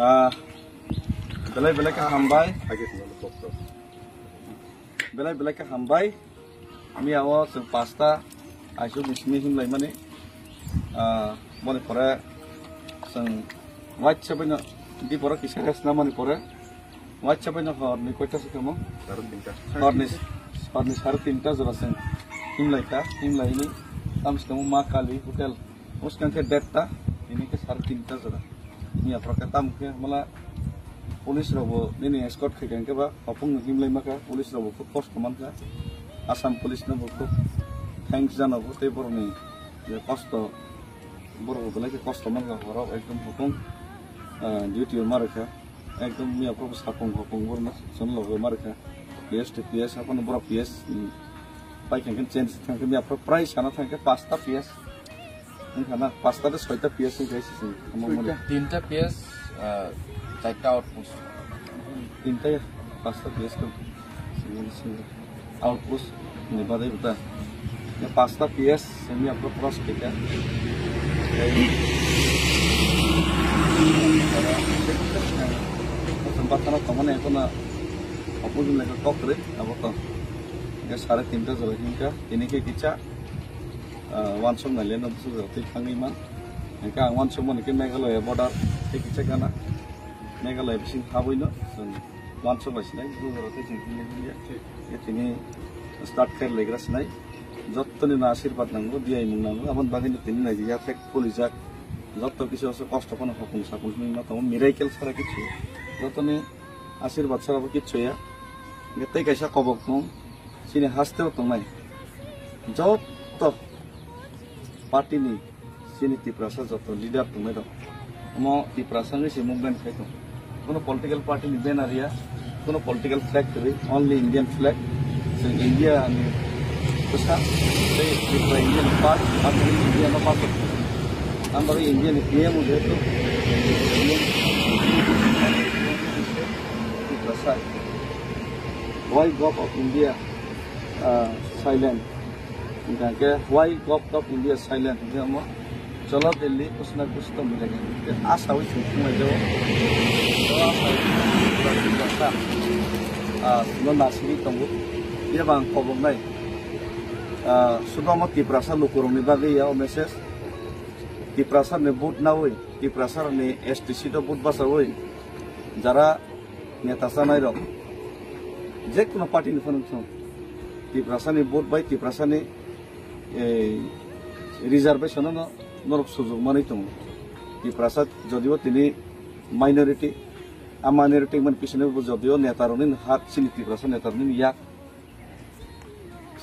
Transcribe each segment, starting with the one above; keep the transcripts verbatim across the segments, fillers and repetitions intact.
Ah, belai belai khe hambai. Belai belai khe hambai. Miya o chwng pasta aisuk ni simi himlai mani. Ah, boni pore chwng waitsa baino di pore kisa rest na mani pore waitsa baino hor ni koita se tamo? Sare tinta. Hor ni, hor ni sare tinta jora chwng himlai kha, himlai ni tam se tamo Ma Kali Hotel. Muskang khe dead ta, ini khe sare tinta jora. Miya pore khe tam khe mala police rok bo nini escort khai kha, hwnkhe ba hopung no himlai ma kha, police rok bo khub kosto man kha. Assam police no bo khub thanks jana bo tei borok ni je kosto, borok bo belai khe kosto man kha, borok ekdom hopung, ah, duty o ma rwkha. Ekdom miya pore bo sapung hopung borok no chwng logo ma rwkha. P S to P S haphano borok P S, mm, pai khe change thang khe miya pore prai sana thang khe pasta P S. Wngkha na, pasta tei soita P S wngkha S S C ni. Omo mani. Soita. Tinta P S, ah, charta outpost. Tinta ya, pasta P S khe. Single, single. Outpost ni bagwi bo ta. Ya pasta P S, simi apro cross khaikha. Tei bathana tongmani ekhono opor ni lekha kok kwrwi, abo to. Ya sare tinta jora hinkha, tini khe kicha. Ah, uansuk nai le no bwswk jora twi thangwi man. Hwnkhe ang uansuk mani khe Meghalaya border tei kisa gana. Meghalaya bising habwi no chwng uansuk bai sinai, bwswk jora twi chwng thangwi thangya. Khe tini start khe legra sinai. Jottoni no asirbat nango, biyai mung nango, aboni bagwi no tini nai ya thek pulijak. Jotto kisa kosto phano hopung sapung hinwi ma tongo, miracle sara kichu. Jottoni asirbat sara bo kichu ya. Hwnkhe tei kaisa kobok nung. Chini haste o tongnai jotto party ni chini Tiprasa jotto leader tongnai rok, omo Tiprasa wngwi se movement khai tong. Kuno political party ni banner ya, kuno political flag kwrwi, only Indian flag. Chwng India ni bwsa tei Tripura India ni part, India no part. Ang bagwi India ni P M o jehetu Tiprasa. Why Govt of India, ah, silent? Hingkha khe, why Govt of India silent? Hingkhe omo, cholo Delhi, kuch na kuch to milega. Hingkhe asawi chwng thanglaijao. O asawi, ah, no nasiri tongo. Yebang koboknai. Ah, sudo omo Tiprasa lukurokni bagwi ya o message. Tiprasa ni vote nawi, Tiprasa ni S T C to vote basawi. Jara neta chanai rok, je kono party ni phano thung, Tiprasa ni vote bai Tiprasa ni, eh, reservation no norok sujok manwi tongo. Tiprasa jodio tini minority, a minority man pisini bo jodio neta rokni hak chini Tiprasa neta rokni yak,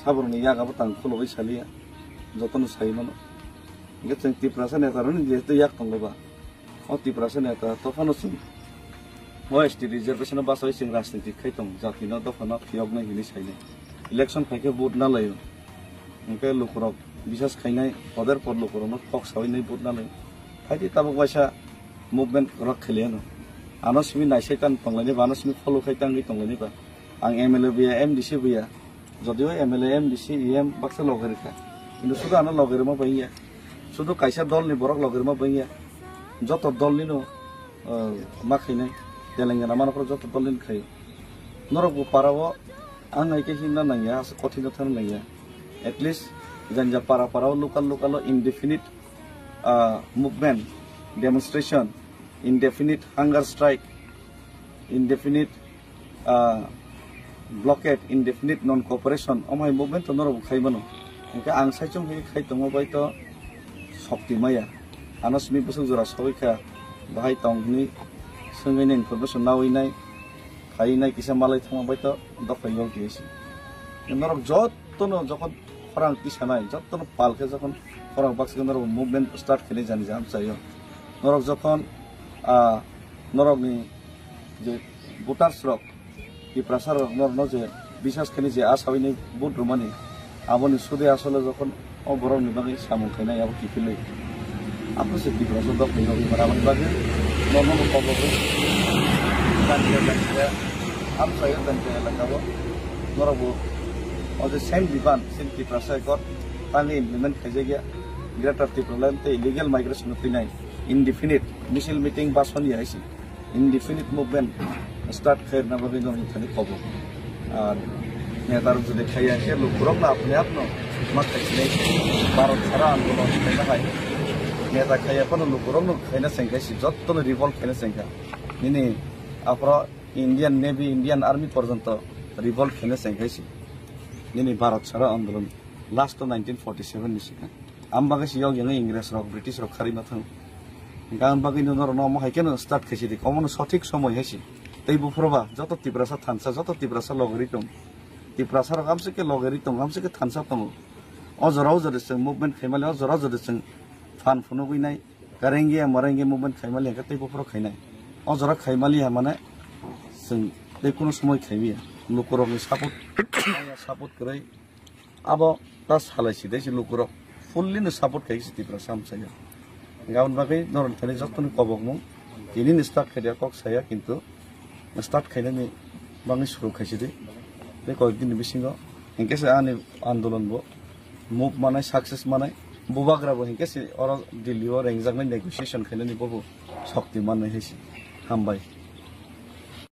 saborokni yak abo tang khulogwi saliya, jotono sai mano. Hingkhe chwng Tiprasa neta rokni jehetu yak tongo ba, o Tiprasa neta to phano chwng o S T reservation o bachawi chwng rajniti khai tong, jati no dopha no phiyoknai hinwi sainai. Election phaikhe vote na laio. Hingkhe lukurok bisas khainai, poder por lukurokno kok sawi nai vote na laio. Phaidi tabuk waisa movement rok kheliya no. Ano simi naisai tan tonglaini ba, ano simi follow khai tangwi tonglaini ba. Ang M L A buya, M D C buya. Jodio M L A, M D C, E M baksa loge rikha. Kintu sudu ano loge rima bangya. Sudu kaisa dol ni borok loge rima bangya. Joto dol ni no, eh, ma khainai. Telengana mano joto dol ni khaio. Norok bo para o ang hai khe hinna nangya, asa kothin no thang nangya. At least janja para para o local local o indefinite, ah, movement, demonstration, indefinite hunger strike, indefinite, ah, blockade, indefinite non-cooperation, omo hai movement to norok bo khai mano. Hingkhe ang saichung hai khai tongo bai to sokti maya. Ano simi bwswk jora sogwi kha, bahai tong hwnwi swngwi nai information nawi nai, khai nai kisa malai thangma bai to dophai yol khe se. Norok jotto no jokhon khorang tisanai, jotto no pal khe jokhon khorang baksa norok movement start khe nai jani jaham chaio. Norok jokhon, ah, norokni je voters rok, Tiprasa rok norokno je bisas khe je asawi ni vote rwmani, aboni sude asole jokhon o borok ni bagwi samung khainai abo kiphilwi. Abo se Tiprasa dok ni bagwi, aboni bagwi norokno bo kok rwgwi. Amchaio tangkhe elaka o norok bo o je same demand, same Tiprasa Accord tangwi implement khaijakya. Greater Tipraland tei illegal migration no twinai indefinite misil meeting bason ya hai se. Indefinite movement start khairna bagwi no thani kobo. Ar neta rok jodi khaiya khe lukurok no apni apno ma khaisini Bharat sara andolon khaina hai. Neta khaiya phano lukurok no khaina sengkhaisi, jotto no revolt khaina sengkha. Nini aphro Indian Navy, Indian Army porjonto revolt khaina sengkhaisi. Nini Bharat sara andolon last to nineteen forty seven ni sikha. Am bagwi si yok yang Ingres rok, British rok khari ma thang. Hingkha am bagwi no norok no omo hai khe no start khaisi di. Omo no sothik somoi hai si. Tei buphuru ba joto Tiprasa thansa, joto Tiprasa logeri tong. Tiprasa rok amse khe logeri tong, amse khe thansa tongo. O jora o jora chwng movement khaimali, o jora o jora chwng phan phunugwi nai. Karenge marenge movement khaimali hingkhe tei buphuru khainai. O jora khaimali ha mane chwng tei kuno somoi khaimiya. Lukurokni support, support kwrwi. Abo ta salai si dei si lukurok fully no support khai si Tiprasa amsaya. Gabon bagwi norok thani jottoni kobokmung tini ni start khai dia kok saya, kintu start khainani bagwi suru khai si di. Tei koyek din ni bisingo hinkhe se ani andolon bo move manai, success manai, bubagra bo hinkhe se oro Delhi o rengjaknai negotiation khainani bobo shokti mannai hai si. Hambai.